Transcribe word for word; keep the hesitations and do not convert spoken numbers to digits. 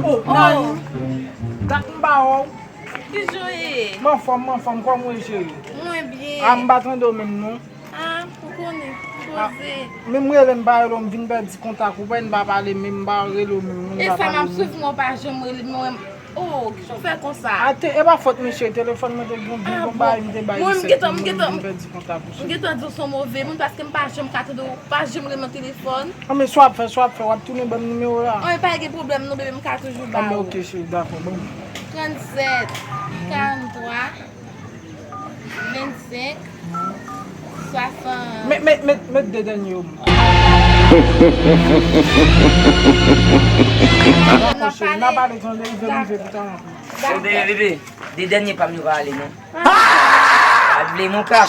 Oh, Nani, dat m pa wè w. Ki jan w ye? M anfòm, m anfòm, kòman w ye, cheri? Mwen byen. A, m pa tande w menm, non. Ah, ou konnen, poze. Menm rele m pa rele w, m vin pèdi kontak ou, m pa pale menm, m pa rele w menm, m pa pale menm. E sa m ap swiv mwen, w pa janm rele m, mwen. Oh, kijan w fè konsa? A, te, e pa fòt misye, telefòn mwen te gen yon bagay m te bay misye, m vin pèdi kontak ou, cheri. Mwen, m gentan, m gentan di w se yon move moun, paske m pa janm ka tande w, w pa janm rele m nan telefòn. An, men sa w ap fè, sa w ap fè, w ap tounen ban m nimewo w la. An, pa gen pwoblèm non, bebe, m ka toujou ba ou. An, men ok, cheri, dakò, ban m. Trannsèt, karanntwa, vennsenk, swasant. Met, met, met, met de dènye yo. Dakò, cheri, n a pale, tande, rive, rive, pou talè. Dakò. Bebe, bebe, de dènye pa m yo pa ale, non. Pa vle, mon kap.